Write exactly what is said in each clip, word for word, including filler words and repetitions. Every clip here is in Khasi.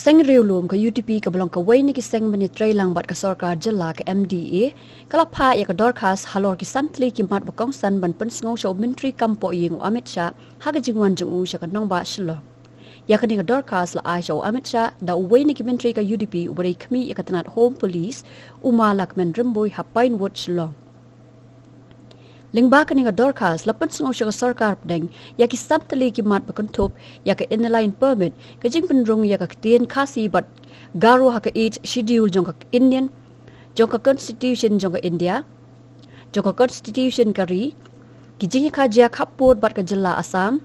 Seng Riewlum ka U D P kaba long kawei na ki seng ban ïatreilang bad ka sorkar jylla ka M D A, ka la phah ïa ka dorkhas halor ki san tylli ki mat ba kongsan ban pynsngew sha u Myntri Kam Pohïing u Amit Shah ha ka jingwan jong u sha ka nongbah Shillong. Ïa kane ka dorkhas la ai sha u Amit Shah da uwei na ki myntri ka U D P uba dei khmih ïa ka tnat Home Police, u Ma Lahkmen Rymbui ha Pinewood, Shillong. Lyngba kane ka dorkhas la pynsngew sha ka sorkar pdeng ïa ki san tylli ki mat ba kynthup ïa ka Inner Line Permit, ka jingpynrung ïa ka ktien Khasi bad Garo ha ka Eighth Schedule jong ka Indian, jong ka Constitution jong ka India, jong ka Constitution ka ri, ki jingïakajia khappud bad ka jylla Assam,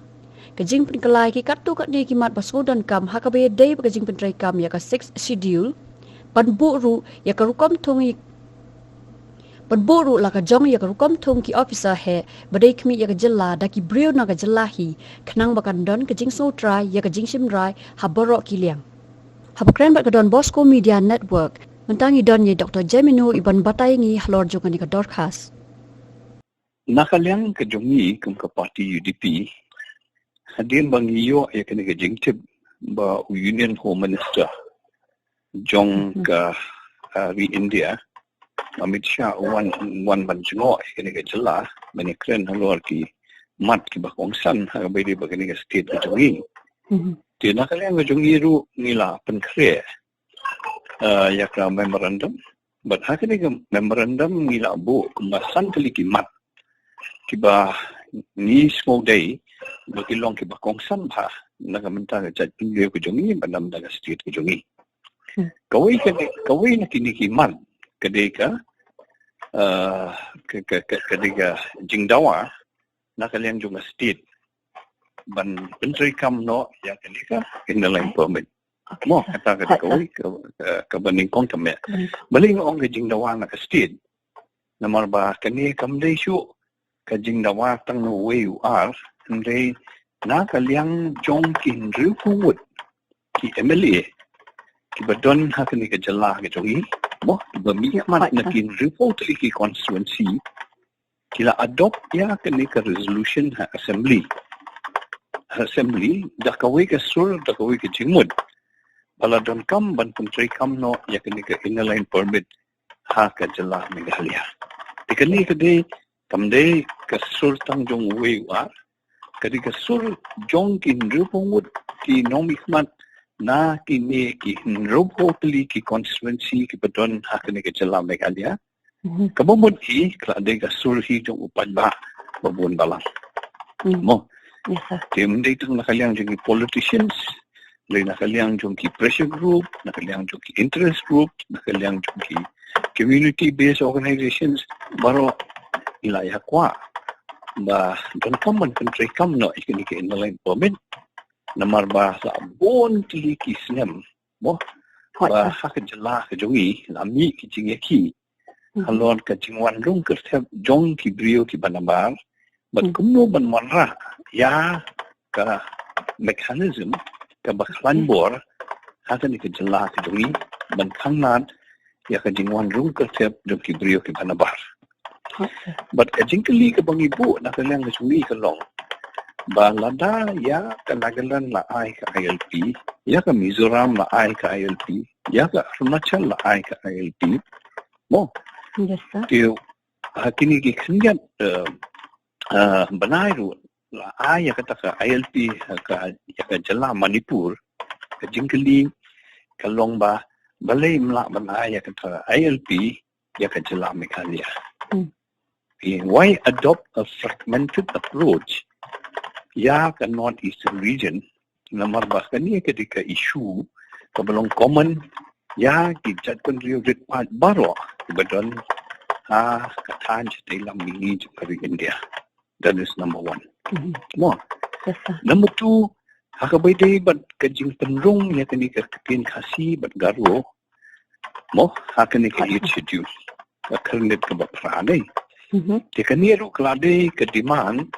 ka jingpynkylla ïa ki katto katne ki mat ba sngewdonkam ha kaba ïadei bad ka jingpyntreikam ïa ka Sixth Schedule, ban buh ruh ïa ka rukom thung ïa ban buh ruh la ka jong ïa ka rukom thung ki officer heh ba dei khmih ïa ka jylla da ki briew na ka jylla hi, khnang ba kan don ka jingsngewtrai ïa ka jingshim rai ha baroh ki liang. Haba kren bad ka Don Bosco Media Network, mynta ngi don ïa i Doktor Jemino iban batai ïa ngi halor jong kane ka dorkhas. Na ka liang ka jong ngi kum ka party U D P, hadien ba ngi ïoh ïa kane ka jingtip ba u Union Home Minister jong ka, ah, ri India, Amit Shah, u wan, wan ban jngoh ïa kane ka jylla, ban ïakren halor ki mat kiba kongsan ha kaba ïadei bad kane ka state ka jong ngi. Te na ka liang ka jong ngi ruh ngi la pynkhreh, ah, ïa ka memorandum. Bad ha kane ka memorandum ngi la buh kumba san tylli ki mat kiba ngi sngewdei ba ki long kiba kongsan bha na ka bynta ka jaitbynriew ka jong ngi bad na ka bynta ka state ka jong ngi. Kawei ka, kawei na kine ki mat ka dei ka, ah, ka, ka, ka, ka dei ka jingdawa na ka liang jong ka state ban pyntreikam noh ïa kane ka Inner Line Permit. Mo, kata ka dei kawei ka, ka, kaba nyngkong ka meh. Balei nga ong ka jingdawa na ka state? Namar ba kane kam dei shuh ka jingdawa tang na uwei u ar, hynrei na ka liang jong ki hynriewphew ngut ki M L A kiba don ha kane ka jylla ka jong ngi, mo, kiba mih mat na ki hynriewphew tylli ki constituency, ki la adopt ïa kane ka resolution ha assembly. Ha assembly da kawei ka sur, da kawei ka jingmut ba la donkam ban pyntreikam noh ïa kane ka Inner Line Permit ha ka jylla Meghalaya. Te kane ka dei, kam dei ka sur tang jong uwei u ar, ka dei ka sur jong ki hynriewphew ngut ki nongmihkhmat na kine ki hynriewphew tylli ki constituency kiba don ha kane ka jylla Meghalaya. Kaba mut hi ka la dei ka sur hi jong u paidbah ba bun balang. Mo. Te ym dei tang na ka liang jong ki politicians, dei na ka liang jong ki pressure group, na ka liang jong ki interest group, na ka liang jong ki community based organizations, baroh ngi la ïa kwah ba donkam ban pyntreikam noh ïa kane ka Inner Line Permit. Namar ba la bun tylli ki snem, mo, ba ha ka jylla ka jong ngi la mih ki jingïakhih halor ka jingwan rung kyrthep jong ki briew kiba nabar bad kumno ban wanrah ïa ka mechanism kaba khlaiñ bor ha kane ka jylla ka jong ngi ban khanglad ïa ka jingwan rung kyrthep jong ki briew kiba nabar. Bad ka jingkylli kaba ngi buh na ka liang ka jong ngi ka long ba lada ïa ka Nagaland la ai ka I L P, ïa ka Mizoram la ai ka I L P, ïa ka Arunachal la ai ka I L P, mo, te ha kine ki khyndiat, eh, eh, bnai ruh la ai ïa kata ka I L P ha ka, ïa ka jylla Manipur. Ka jingkylli ka long ba balei ym lah ban ai ïa kata ka I L P ïa ka jylla Meghalaya? Why adopt a fragmented approach ïa ka North Eastern region? Namar ba kane ka dei ka issue kaba long common ïa ki jaitbynriew rit paid baroh kiba don ha ka thaiñ shatei lam mihngi jong ka ri India. That is number one. Mo. Number two, ha kaba ïadei bad ka jingpynrung ïa kane ka ktien Khasi bad Garo, mo, ha kane ka Eighth Schedule, ka khyrnit kaba phra dei. Te kane ruh ka la dei ka demand,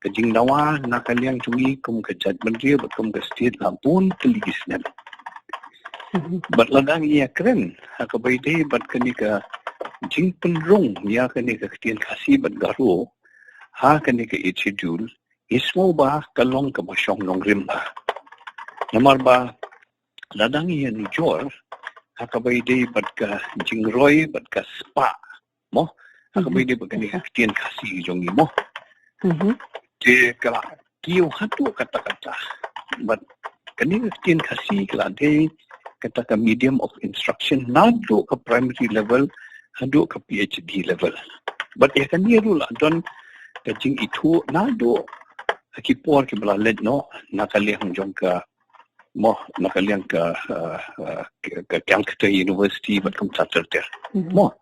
ka jingdawa na ka liang jong ngi kum ka jaitbynriew bad kum ka state la bun tylli ki snem. Bad lada ngi ïakren ha kaba ïadei bad kane ka jingpynrung ïa kane ka ktien Khasi bad Garo ha kane ka Eighth Schedule, ngi sngew ba ka long kaba shong nongrim bha. Namar ba lada ngi ïanujor ha kaba ïadei bad ka jingroi bad ka spah, mo, ha kaba ïadei bad kane ka ktien Khasi jong ngi, mo. Te ka la kiew haduh katta katta. Bad kane ka ktien Khasi ka la dei kata ka medium of instruction naduh ka primary level haduh ka PhD level. Bad ïa kane ruh la don ka jingithuh naduh ha ki por kiba la leit noh na ka liang jong ka, mo, na ka liang ka, uh, uh, ka, ka Calcutta University bad kumta ter ter. Mo.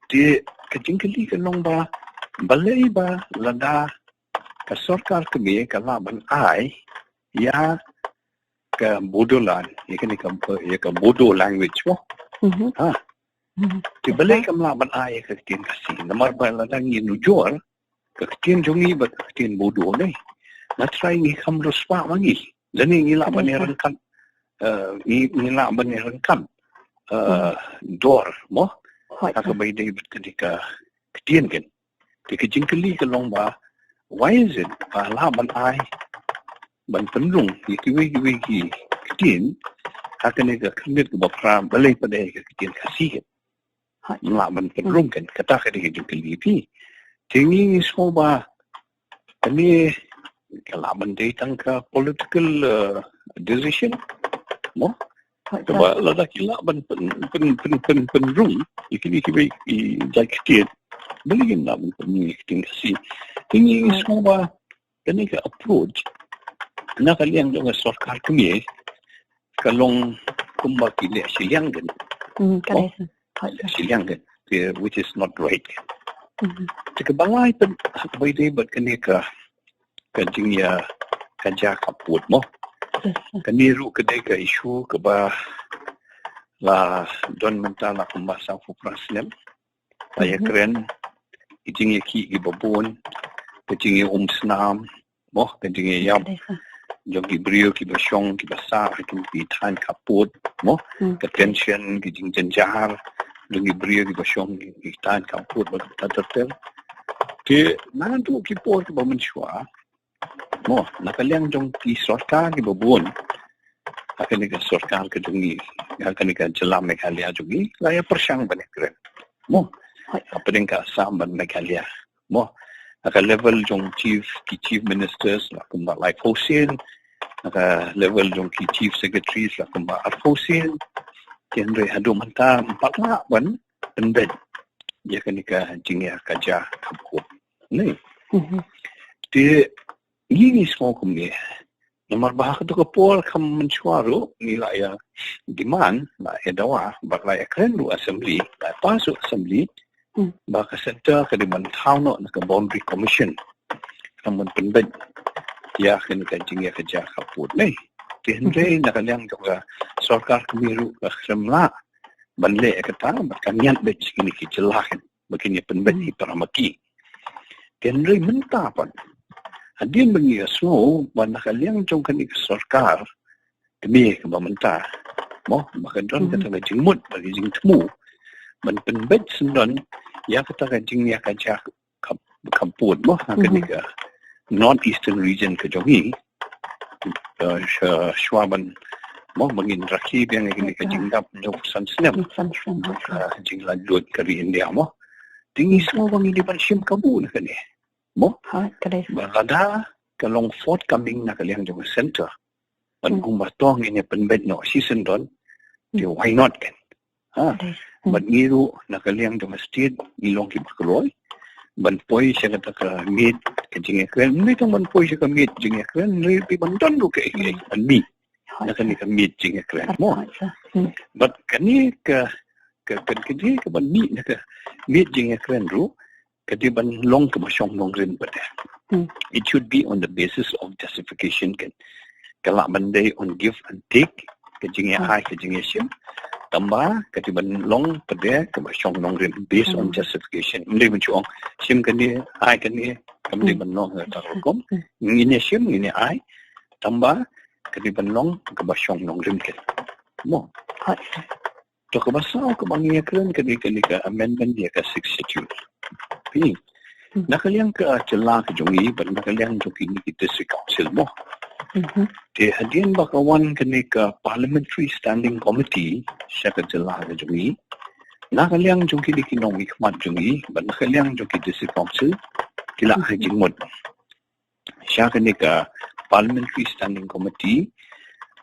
Te ka jingkylli ka long ba balei ba lada ka sorkar Khmer ka lah ban ai ïa ka Bodoland, ïa kane ka, ïa ka Bodo language, mo. Ha. Te balei kam lah ban ai ïa ka ktien Khasi? Namar ba lada ngi ïanujor ka ktien jong ngi bad ka ktien Bodo ne, nga trai ngi kham riewspah ma ngi. Lane ngi lah ban ïa ryngkat, eh, ngi, ngi lah ban ïa ryngkat, eh, dor, mo. Ha kaba ïadei bad kane ka ktien kan. Te ka jingkylli ka long ba why is it ba lah ban ai ban pynrung ïa kiwei kiwei ki ktien ha kane ka khyrnit kaba phra, balei pat dei ka ktien Khasi kan lah ban pynrung kan? Kata ka dei ka jingkylli phi. Te ngi ngi sngew ba kane ka lah ban dei tang ka political, uh, decision, mo. Kaba lada ki lah ban pyn, pyn, pyn, pyn, pynrung ïa kine kiwei ki jait ktien, balei kin lah ban pynrung ïa ka ktien Khasi? Te ngi ngi sngew ba kane ka approach na ka liang jong ka sorkar Khmer ka long kumba ki leh shiliang kan. Ka leh shiliang kan, which is not right. Te kaba lai pat ha kaba ïadei bad kane ka, ka jingïakajia khappud, mo. Kane ruh ka dei ka issue kaba la don mynta la kumba sawphew phra snem. La ïakren ki jingïakhih kiba bun, ka jingïaumsnam, mo, ka jingïaïap jong ki briew kiba shong kiba sah ha ki thaiñ khappud, mo, ka tension, ki jingjynjar jong ki briew kiba shong ki thaiñ khappud bad kumta ter ter. Te naduh ki por kiba mynshuwa, mo, na ka liang jong ki sorkar kiba bun ha kane ka sorkar ka jong ngi, ha kane ka jylla Meghalaya jong ngi, la ïa pyrshang ban ïakren, mo, hapdeng ka Assam bad Meghalaya, mo, ha ka level jong chief, ki chief ministers la kumba laiphew sien, ha ka level jong ki chief secretaries la kumba arphew sien. Te hynrei haduh mynta ym pat lah ban pynbeit ïa kane ka jingïakajia khappud ne. Te ngi ngi sngew kumne, namar ba ha kato ka por kham mynshuwa ruh ngi la ïa demand, la ïa dawa bad la ïakren ruh assembly, la pass ruh assembly ba ka centre ka dei ban thaw noh na ka Boundary Commission khnang ban pynbeit ïa kane ka jingïakajia khappud ne. Te hynrei na ka liang jong ka sorkar Khmer ruh ka khlem lah ban leh ïa kata bad ka ngiat beit sha kine ki jylla kan ba kin ïa pynbeit hi para ma ki. Te hynrei mynta pat hadien ba ngi ïa sngew ba na ka liang jong kane ka sorkar Khmer kaba mynta, mo, ba ka don kata ka jingmut bad ka jingthmu ban pynbeit syndon ïa kata ka jingïakajia khap, khappud, mo, ha kane ka North Eastern region ka jong ngi. Eh, sha, shuwa ban, mo, ba ngin rakhe biang ïa kane ka jingdap hynñiewphew san snem ka jinglaitluid ka ri India, mo. Te ngi sngew ba ngi dei ban shim kabu na kane, mo. Ba lada ka long forthcoming na ka liang jong ka centre ban kumba to ngin ïa pynbeit noh shi syndon, te why not kan? Ha. Bad ngi ruh na ka liang jong ka state ngi long kiba kloi ban poi sha kata ka miet ka jingïakren, ym dei tang ban poi sha ka miet jingïakren, hynrei ban don ruh kaei kaei ban mih na kane ka miet jingïakren, mo. Bad kane ka, ka, ka, kane ka ban mih na ka miet jingïakren ruh ka dei ban long kaba shong nongrim pat. It should be on the basis of justification kan. Ka lah ban dei on give and take, ka jingïa ai ka jingïa shim. Tangba ka dei ban long pat kaba shong nongrim based on justification. Ym dei ban shu ong shim kane, ai kane, kam dei ban long kata ka rukom. Ngin ïa shim, ngin ïa ai. Tangba ka dei ban long kaba shong nongrim kan, mo. To kaba saw kaba ngi ïakren ka dei kane ka amendment ïa ka Sixth Schedule. Phi, na ka liang ka jylla ka jong ngi bad na ka liang jong kine ki district council, mo, Mhm. Te hadien ba ka wan kane ka Parliamentary Standing Committee sha ka jylla ka jong ngi, na ka liang jong kine ki nongmihkhmat jong ngi bad na ka liang jong ki District Council, ki la ai jingmut sha kane ka Parliamentary Standing Committee,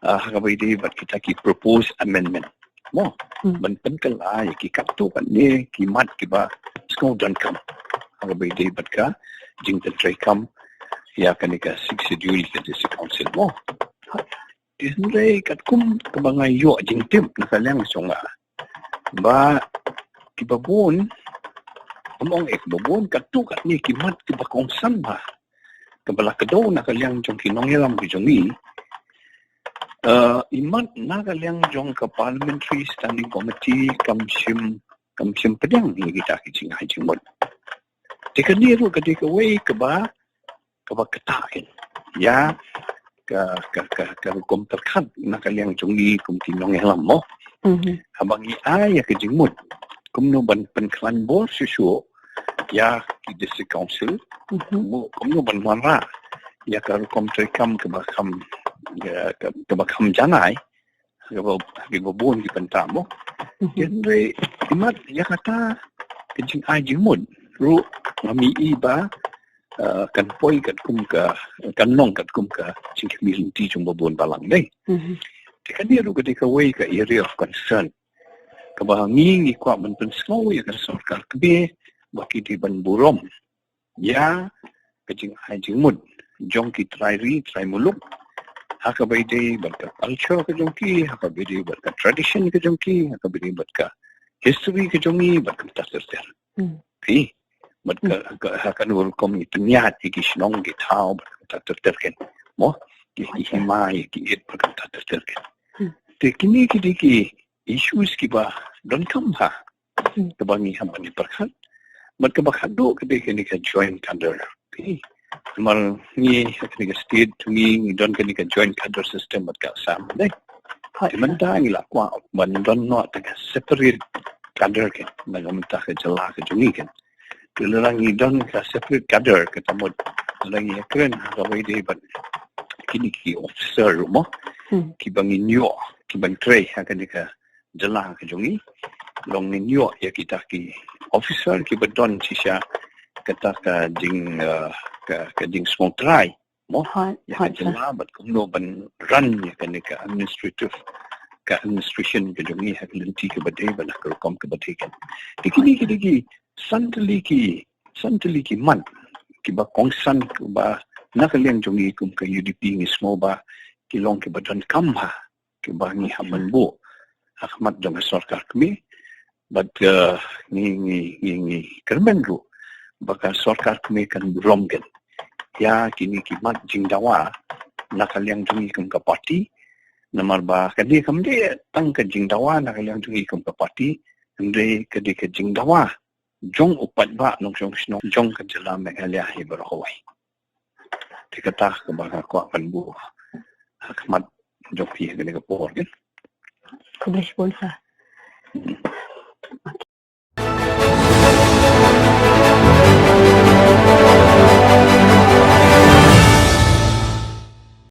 ah, ha kaba ïadei bad kita ki proposed amendment. Mo, hmm, ban pynkylla ïa ki katto katne ki mat kiba sngew donkam ha kaba ïadei bad ka jingtreikam ïa kane ka Sixth Schedule ka District Council mo. Te hynrei katkum kaba nga ïoh jingtip na ka liang jong nga, ba kiba bun, ym ong eh kiba bun, katto katne ki mat kiba kongsan bha kaba la kdew na ka liang jong ki nongïalam ki jong ngi, eh, i mat na ka liang jong ka Parliamentary Standing Committee kam shym, kam shym pdiang ïa kita ki jingai jingmut. Te kane ruh ka dei kawei kaba, kaba ktah ïa ka, ka, ka, ka rukom pyrkhat na ka liang jong ngi kum ki nongïalam mo. Mhm. Haba ngi ai ïa ka jingmut kumno ban pynkhlaiñ bor shuh shuh ïa ki District Council, mhm, mo, kumno ban wanrah ïa ka rukom treikam kaba kham, ïa ka, kaba kham janai, kaba, kaba bun ki bynta mo. Mhm. Hynrei i mat ïa kata ka jingai jingmut ruh nga mih i ba, eh, kan poi katkum ka, kan long katkum ka jingkhmih lynti jong ba bun balang dei. Mhm. Te kane ruh ka dei kawei ka area of concern kaba ngi ngi kwah ban pynsngew ïa ka sorkar kmie ba ki dei ban burom ïa ka jingai jingmut jong ki trai ri trai muluk ha kaba ïadei bad ka culture ka jong ki, ha kaba ïadei bad ka tradition ka jong ki, ha kaba ïadei bad ka history ka jong ngi bad kumta ter ter. Hmm. Phi, bad ka, hmm, ka, ha kano rukom ngi pynïaid ïa ki shnong ki thaw bad kumta ter ter ken. Mo, ki, ki hima ïa ki ïit bad kumta ter ter ken. Hmm. Te kine ki dei ki issues kiba donkam ha, hmm, kaba ngi hap ban ïa pyrkhat. Bad kaba khatduh ka dei kane ka joint cadre. Phi, namar ngi ha kane ka state ngi, ngi don kane ka joint cadre system bad ka Assam dei. Hooid. Te mynta ngi la kwah ban don noh tang ka separate cadre ken na ka bynta ka jylla ka jong ngi ken. Te lada ngi don ka separate cadre, kata mut lada ngi ïakren ha kaba ïadei bad kine ki officer ruh mo, hmm, kiba ngin ïoh, kiban trei ha kane ka jylla ka jong ngi, long ngin ïoh ïa kita ki officer kiba don shisha kata ka jing, eh, ka, ka jingsngewtrai mo, hooid, ïa ka, hooid, sir, jylla bad kumno ban run ïa kane ka administrative, ka administration ka jong ngi ha ka lynti kaba dei bad ha ka rukom kaba dei ken. Te kine ki dei ki san tylli ki, san tylli ki mat kiba kongsan kiba na ka liang jong ngi kum ka U D P ngi sngew ba ki long kiba donkam ha, kiba ngi hap ban buh ha khmat jong ka sorkar kmie. Bad, eh, ngi, ngi, ngi, ngi kyrmen ruh ba ka sorkar kmie kan burom ken ïa kine ki mat jingdawa na ka liang jong ngi kum ka party. Namar ba kane kam dei tang ka jingdawa na ka liang jong ngi kum ka party, hynrei ka dei ka jingdawa jong u paidbah nongshong shnong jong ka jylla Meghalaya hi baroh kawei. Te kata kaba nga kwah ban buh ha khmat jong phi ha kane ka por, kan? Khublei shibun, sir. Hmm.